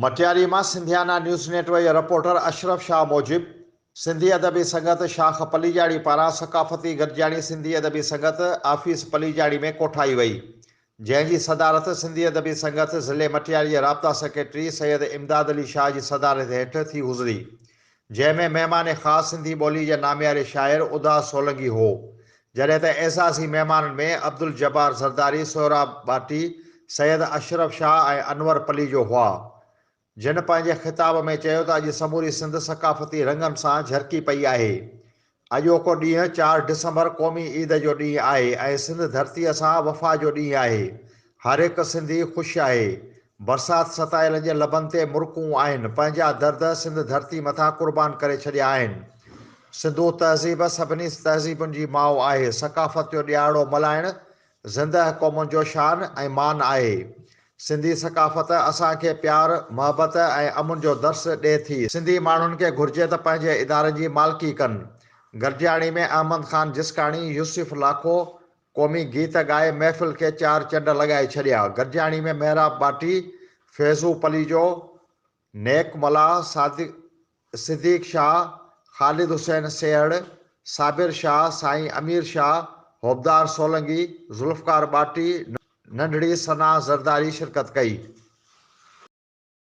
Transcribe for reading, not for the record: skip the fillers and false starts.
مٽياري مان Sindhiana news net work جي reporter Ashraf Shah موجب، سنڌي ادبي سنگت شاخ پليجاڻي پاران ثقافتي گڏجاڻي سنڌي ادبي سنگت آفيس پليجاڻي ۾ ڪوٺائي وئي، جنهن جي صدارت سنڌي ادبي سنگت ضلعي مٽياري جي رابطا سيڪريٽري سيد امداد علي شاهه جي صدارت هيٺ ٿي گذري، جنهن ۾ مهمان خاص سنڌي ٻولي جي نامياري شاعر اداس سولنگي هو، جڏهن ته اعزازي مهمانن ۾ عبدالجبار زرداري، سهراب ٻاٽي، سيد اشرف شاهه ۽ انور پليجو هئا. جن پنهنجي خطاب ۾ چيو ته اڄ سموري سنڌ ثقافتي رنگن سان جهرڪي پئي آهي. اڄوڪو ڏينهن چار ڊسمبر قومي عيد جو ڏينهن آهي ۽ سنڌ ڌرتيء سان وفا جو ڏينهن آهي. هر هڪ سنڌي خوش آهي. برسات ستايلن جي لبن تي مرڪون آهن، پنهنجا درد سنڌ ڌرتي مٿان قربان ڪري ڇڏيا آهن. سنڌو تهذيب سڀني تهذيبن جي ماء آهي، ثقافت جو ڏهاڙو ملهائڻ زندهه قومن جو شان ۽ مان آهي. سنڌي ثقافت اسان کي پيار، محبت ۽ امن جو درس ڏئي ٿي. سنڌي ماڻهن کي گهرجي ته پنهنجي ادارن جي مالڪي ڪن. گڏجاڻي ۾ احمد خان جسڪاڻي، يوسف لاکو، قومي گيت ڳائي محفل کي چار چنڊ لڳائي ڇڏيا. گڏجاڻي ۾ محراب ٻاٽي، فيضو پليجو، نيڪ ملاح، صديق شاهه، خالد حسين سيهڙ، صابر شاهه، سائين امير شاهه، حبدار سولنگي، ذوالفقار ٻاٽي، ننڍڙي ثنا زرداري شرڪت ڪئي.